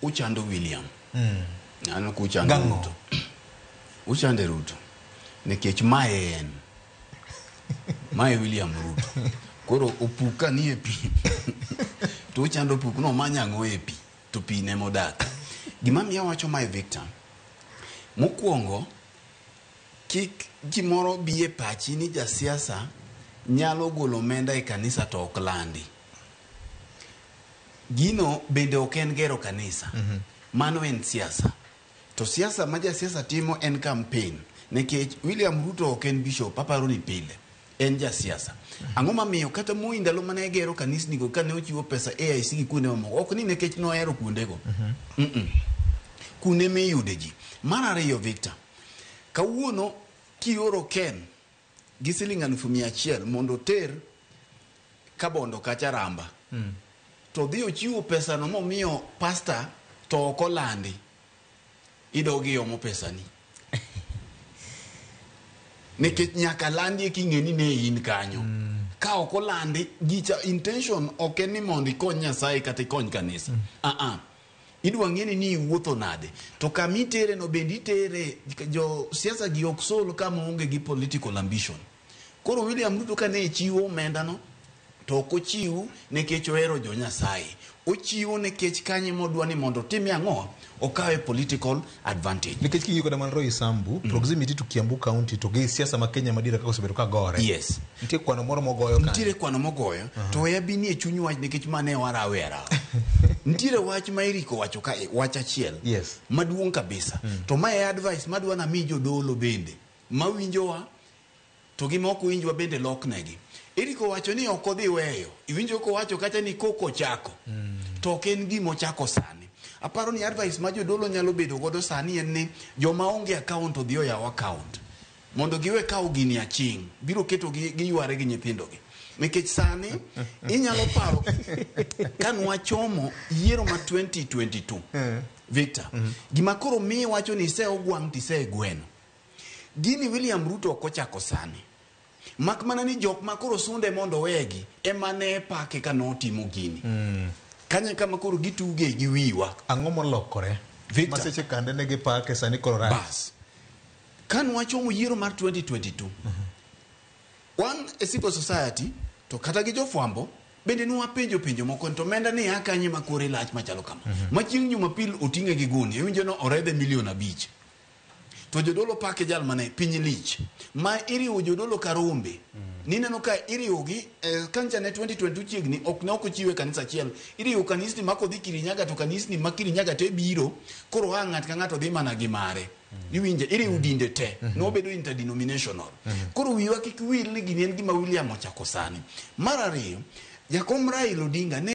Uchando William. Aneno ka uchando Gang'o? Ruto. Uchande Ruto. Nikech mae en. Mae William Ruto. Koro opuk ka nie pi. To uchando opuk no omanyo ang'o e pi. To pi ne modak. Gima miyo awacho mae Victor. Mokwongo, kik gimoro bi e pachi ni jasiasa nyalo golo omenda e kanisa to ok landi. Gino bende ok en gero kanisa. Mano en siasa. To siasa ma jasiasa timo en campaign. Nikech William Ruto ok en bishop, aparo ni pile. En jasiasa. Ang'o mamiyo kata Moi ndalo mane gero kanisni go kane ochiwo pesa AIC gi kuonde mamoko, ok ni nikech nohero kuondego. Kuonde miyude ji. Mar ariyo Victor, kawuono kioro Ken gi siling 100,000 mondo oter Kabondo kacha Ramba. To dhi ochiwo pesa no momiyo pastor to ok olandi. Idog iomo pesani. Nikech nyaka landi eka ing'e ni ne in kanyo. Ka ok olandi, gicha intention ok en ni mondo ikony Nyasaye kata ikony kanisa. Idwa ng'e ni iwuotho nade. To kama itere no bende itere, jo siasa gi ok sol kama onge gi political ambition. Koro William Ruto kane chiwo omenda no, to ok ochiw nikech ohero jo Nyasaye. Ochiwo nikech kanye modwa ni mondo otimie ang'o? Okawe political advantage. Nikech king'iyo kata mana Roy Sambu, proximity to Kiambu County to gi siasa ma Kenya madiere kaka osebedo ka gore. Yes. Nitie kwano moro mogoyo kanyo. Nitiere kwano mogoyo, to we abi nie chuny wach nikech mane warawe arawa. Nitiere wach ma Eric owacho kae, wach achiel. Yes. Maduong' kabisa. To mae advice madwa nami jodolo bende. Mawinjowa to gi mok winjwa bende loknegi. Eric owacho ni ok odhi weyo. Iwinjo kowacho kacha ni koko ochako. To ok en gima ochako sani. Aparo ni advice ma jodolo nyalo bedo godo sani en ni joma onge account odhi oyaw account. Mondo giwe kawo gini aching'. Biro keto gi giyware gi nyithindogi. Nikech sani inyalo paro ka nwachomo yiero ma 2022. Victor, gima koro miyi wacho ni ise ogwang' tise gweno. Gini William Ruto ok ochako sani. Mak mana ni jok ma koro sunde mondo owegi ema ne pake ka notimo gini. Kanyo kama koro gituge gi wiwa. Ang'o molokore? Victor. Ma seche kande ne gipake sani koro rach. Bas. Ka nwachomo yiero mar 2022, wan e civil society to kata gi jofwambo bende nwapenjo penjo moko to omenda ni a kanye ma kore lach machalo kama. Ma chieng' Jumapil oting'e gi gunia, iwinjo no oredhe milion 5. To jodolo pake jal mane piny lich. Ma iriwo jodolo ka rombe. Nineno ka iriwogi, kancha ne 2022 chiegni, ok ne ok ochiwe kanisa achiel. Iriwo kanisni ma kodhi Kirinyaga to kanisni ma Kirinyaga te biro, koro a ng'at ka ng'ato dhi mana gi mare. Iwinje, iriwo dinde te. Nobedo interdenominational. Koro wiwa kik wil ni gini en gima William ochako sani. Mar ariyo, Jakom Raila Odinga ne